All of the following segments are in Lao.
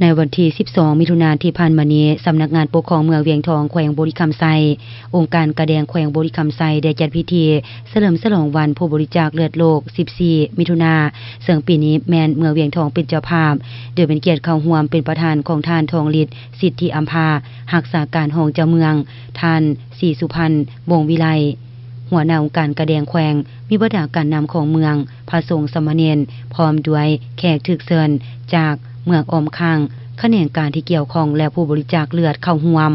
ໃນວັນທີສິບສອງ ມິຖຸນາທີ່ຜ່ານມານີ້, ສຳນັກງານປົກຄອງເມືອງວຽງທອງ ແຂວງບໍລິຄຳໄຊ, ອົງການກາແດງແຂວງບໍລິຄຳໄຊ ໄດ້ຈັດພິທີສະເຫຼີມສະຫຼອງວັນຜູ້ບໍລິຈາກເລືອດໂລກ ສິບສີ່ ມິຖຸນາ, ເຊິ່ງປີນີ້ແມ່ນເມືອງວຽງທອງເປັນເຈົ້າພາບ, ໂດຍເປັນກຽດເຂົ້າຮ່ວມເປັນປະທານຂອງທ່ານ ທອງລິດ ສິດທິອຳພາ, ຮັກສາການຮອງເຈົ້າເມືອງ, ທ່ານ ສີສຸພັນ ວົງວິໄລ ຫົວໜ້າອົງການກາແດງແຂວງ, ມີບັນດາການນຳຂອງເມືອງ, ພະສົງສາມະເນນ ພ້ອມດ້ວຍແຂກຖືກເຊີນຈາກເມືອງອ້ອມຂ້າງ, ຂະແໜງການທີ່ກ່ຽວຂ້ອງ ແລະ ຜູ້ບໍລິຈາກເລືອດເຂົ້າຮ່ວມ.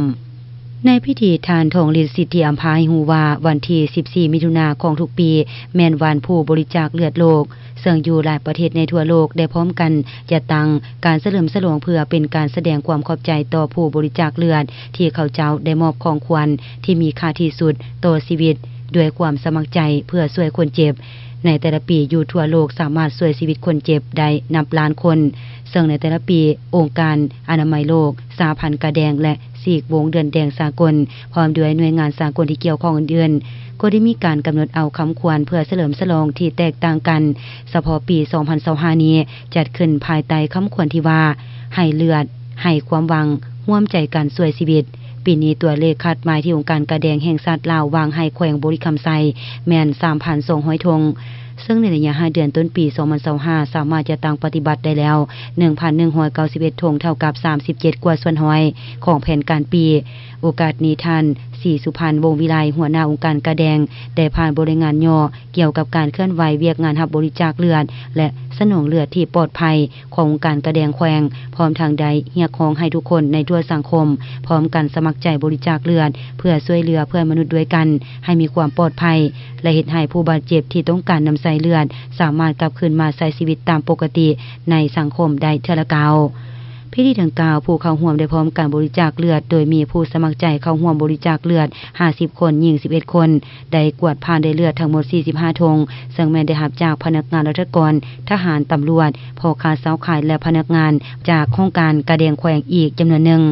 ໃນພິທີ, ທ່ານ ທອງລິດ ສິດທິອຳພາ ໃຫ້ຮູ້ວ່າ ວັນທີສິບສີ່ ມິຖຸນາຂອງທຸກປີ ແມ່ນວັນຜູ້ບໍລິຈາກເລືອດໂລກ, ເຊິ່ງຢູ່ຫຼາຍປະເທດໃນທົ່ວໂລກໄດ້ພ້ອມກັນຈັດຕັ້ງການສະເຫຼີມສະຫຼອງ ເພື່ອເປັນການສະແດງຄວາມຂອບໃຈຕໍ່ຜູ້ບໍລິຈາກເລືອດ ທີ່ເຂົາເຈົ້າໄດ້ມອບຂອງຂວັນທີ່ມີຄ່າທີ່ສຸດຕໍ່ຊີວິດ ດ້ວຍຄວາມສະໝັກໃຈເພື່ອຊ່ວຍຄົນເຈັບ. ໃນແຕ່ລະປີ, ຢູ່ທົ່ວໂລກສາມາດຊ່ວຍຊີວິດຄົນເຈັບໄດ້ນັບລ້ານຄົນ, ເຊິ່ງໃນແຕ່ລະປີ, ອົງການອະນາໄມໂລກ, ສະຫະພັນກາແດງ ແລະ ສີກວົງເດືອນແດງສາກົນ ພ້ອມດ້ວຍໜ່ວຍງານສາກົນທີ່ກ່ຽວຂ້ອງອື່ນໆ ກໍໄດ້ມີການກຳນົດເອົາຄຳຂວັນເພື່ອສະເຫຼີມສະຫຼອງທີ່ແຕກຕ່າງກັນ. ສະເພາະປີສອງພັນຊາວຫ້ານີ້ ຈັດຂຶ້ນພາຍໃຕ້ຄຳຂວັນທີ່ວ່າ ໃຫ້ເລືອດ, ໃຫ້ຄວາມຫວັງ, ຮ່ວມໃຈກັນຊ່ວຍຊີວິດ. ປີນີ້ຕົວເລກຄາດໝາຍທີ່ອົງການກາແດງແຫ່ງຊາດລາວວາງໃຫ້ແຂວງບໍລິຄຳໄຊແມ່ນ ສາມພັນສອງຮ້ອຍ ຖົງ, ເຊິ່ງໃນໄລຍະຫ້າເດືອນຕົ້ນປີສອງພັນຊາວຫ້າ ສາມາດຈັດຕັ້ງປະຕິບັດໄດ້ແລ້ວ ໜຶ່ງພັນໜຶ່ງຮ້ອຍເກົ້າສິບເອັດ ຖົງ, ເທົ່າກັບສາມສິບເຈັດກວ່າສ່ວນຮ້ອຍຂອງແຜນການປີ. ໂອກາດນີ້, ທ່ານ ສີສຸພັນ ວົງວິໄລ ຫົວໜ້າອົງການກາແດງ ໄດ້ຜ່ານບົດລາຍງານຫຍໍ້ກ່ຽວກັບການເຄື່ອນໄຫວວຽກງານຮັບບໍລິຈາກເລືອດ ແລະ ສະໜອງເລືອດທີ່ປອດໄພ ຂອງອົງການກາແດງແຂວງ, ພ້ອມທັງໄດ້ຮຽກຮ້ອງໃຫ້ທຸກຄົນໃນທົ່ວສັງຄົມ ພ້ອມກັນສະໝັກໃຈບໍລິຈາກເລືອດ ເພື່ອຊ່ວຍເຫຼືອເພື່ອນມະນຸດດ້ວຍກັນໃຫ້ມີຄວາມປອດໄພ ແລະ ເຮັດໃຫ້ຜູ້ບາດເຈັບທີ່ຕ້ອງການນ້ຳໃຊ້ເລືອດ ສາມາດກັບຄືນມາໃຊ້ຊີວິດຕາມປົກກະຕິໃນສັງຄົມໄດ້ເທື່ອລະກ້າວ. ພິທີດັ່ງກ່າວ, ຜູ້ເຂົ້າຮ່ວມໄດ້ພ້ອມກັນບໍລິຈາກເລືອດ, ໂດຍມີຜູ້ສະໝັກໃຈເຂົ້າຮ່ວມບໍລິຈາກເລືອດ ຫ້າສິບຄົນ, ຍິງ ສິບເອັດຄົນ, ໄດ້ກວດຜ່ານໄດ້ເລືອດທັງໝົດ ສີ່ສິບຫ້າ ຖົງ, ເຊິ່ງແມ່ນໄດ້ຮັບຈາກພະນັກງານລັດຖະກອນ, ທະຫານ, ຕຳຫຼວດ, ພໍ່ຄ້າຊາວຂາຍ ແລະ ພະນັກງານຈາກຫ້ອງການກາແດງແຂວງອີກຈຳນວນໜຶ່ງ.